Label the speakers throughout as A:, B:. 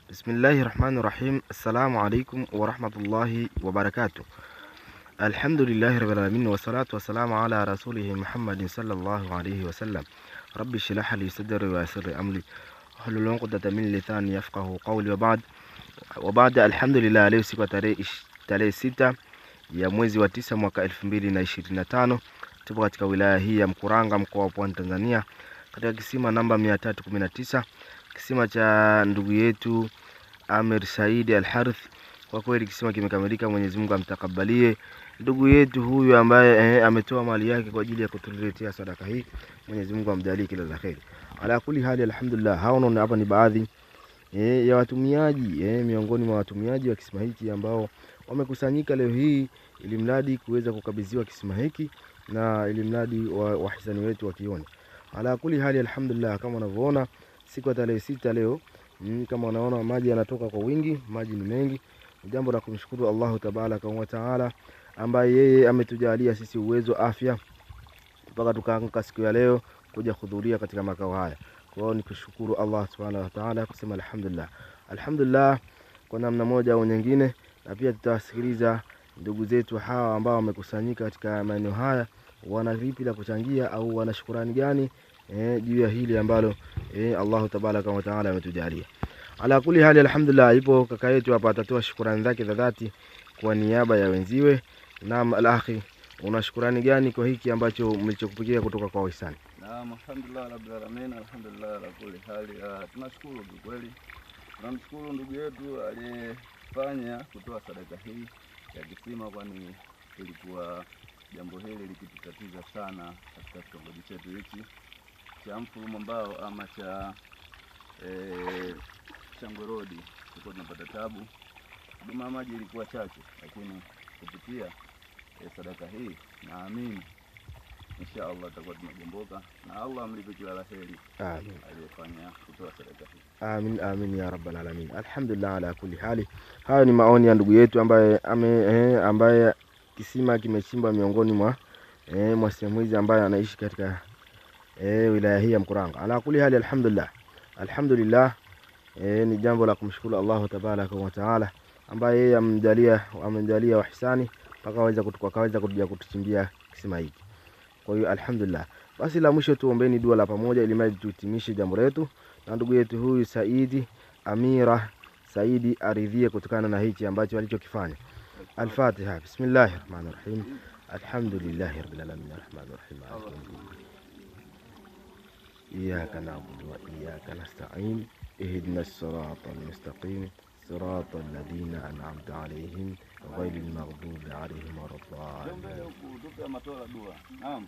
A: Bismillahirrahmanirrahim. Assalamu alaikum warahmatullahi wabarakatuh. Alhamdulillahi rabbil alamin wassalatu wassalamu ala rasulihi Muhammadin sallallahu alayhi wasallam. Rabbi shrah li sadri wa yassir li amri wahlul 'uqdatan min lisani yafqahu qawli wa ba'd. Wa ba'd, alhamdulillah, leo siku ya tarehe 6 ya mwezi wa 9 mwaka 2025, tupo katika wilaya hii ya Mkuranga, mkoa wa Pwani, Tanzania, katika kisima namba 319, kisima cha ndugu yetu Amir Saidi Al-Harith. Kwa kweli kisima kimekamilika, Mwenyezi Mungu amtakabalie ndugu yetu huyu ambaye ametoa mali yake kwa ajili ya kutuletea sadaka hii. Mwenyezi Mungu amjalie kila la kheri. Ala kuli hali, alhamdulillah, hao naona hapa ni baadhi ya watumiaji, miongoni mwa watumiaji wa kisima hiki ambao wamekusanyika leo hii ili mradi kuweza kukabidhiwa kisima hiki na ili mradi wahisani wetu wakione. Ala kuli hali, alhamdulillah, kama unavyoona siku ya tarehe 6 leo, kama unaona maji yanatoka kwa wingi, maji ni mengi. Jambo la kumshukuru Allahu tabaraka wa taala ambaye yeye ametujalia sisi uwezo, afya mpaka tukaamka siku ya leo kuja kuhudhuria katika makao haya. Kwa hiyo ni kushukuru Allah subhanahu wa taala, kusema alhamdulillah, alhamdulillah kwa namna moja au nyingine. Na pia tutawasikiliza ndugu zetu hawa ambao wamekusanyika katika maeneo haya, wana vipi la kuchangia au wana shukrani gani juu ya hili ambalo Allahu tabaraka wa taala ametujalia. Ala kuli hali, alhamdulillah, ipo kaka yetu hapa atatoa shukrani zake za dhati kwa niaba ya wenziwe. Naam, al-akhi, una shukrani gani kwa hiki ambacho mlichokupikia kutoka kwa wahisani?
B: Naam, alhamdulillah rabbil alamin, alhamdulillah ala kuli hali. Tunashukuru kwa kweli. Tunamshukuru ndugu yetu aliyefanya kutoa sadaka hii ya kisima, kwani ilikuwa jambo hili likitutatiza sana katika kitongoji chetu hiki cha Mfulumambao ama cha Shangwe Road. Tulikuwa tunapata tabu, huduma ya maji ilikuwa chache, lakini kupitia sadaka hii naamini insha Allah tutakuwa tumegomboka, na Allah amlipe kila la heri
A: Amin.
B: aliyefanya kutoa sadaka hii.
A: Amin, amin ya rabbal alamin. Alhamdulillah ala kulli hali. Hayo ni maoni ya ndugu yetu ambaye ambaye kisima kimechimba miongoni mwa mwa sehemu hizi, ambaye anaishi katika wilaya hii ya Mkuranga. Ala kulli hali, alhamdulillah, alhamdulillah, ni jambo la kumshukuru Allahu tabaraka wa taala ambaye yeye amemjalia wahisani mpaka akaweza kutuja kutuchimbia kisima hiki. Kwa hiyo alhamdulillah. Basi la mwisho tuombeni dua la pamoja ili maji tuhitimishe jambo letu, na ndugu yetu huyu Saidi Amira Saidi aridhie kutokana na hichi ambacho alichokifanya. Al-Fatiha. Bismillahirrahmanirrahim. Alhamdulillahi rabbil alamin arrahmanir rahim maliki yawmiddin. Iyyaka na'budu wa iyyaka nasta'in. Ihdinas siratal mustaqim. Siratal ladzina an'amta 'alaihim ghayril maghdubi 'alaihim waladdallin.
B: Mbele huku tupe matola dua. Naam.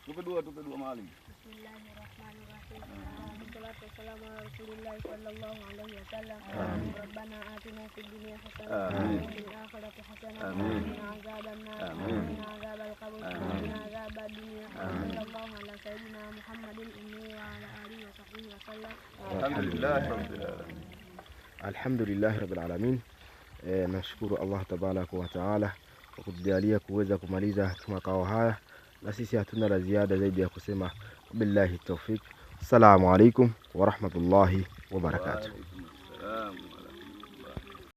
B: Tupe dua, tupe dua maalim.
C: Bismillahirrahmanirrahim. Wassalatu wassalamu ala rasulillah sallallahu alayhi wasallam. Rabbana atina fid dunya hasanah wa fil akhirati hasanah wa qina adhaban nar. Wa qina adhabal qabr wa qina adhabad dunya. Sallallahu ala sayyidina Muhammadin wa ala alihi wa sahbihi wasallam.
B: Alhamdulillah rabbil alamin.
A: Alhamdulillah rabbil alamin. Nashukuru Allah tabaraka wa taala kwa kutujalia kuweza kumaliza makao haya, na sisi hatuna la ziada zaidi ya kusema billahi tawfik. Assalamu alaikum wa rahmatullahi wa barakatuh.
B: Wa alaikum assalam.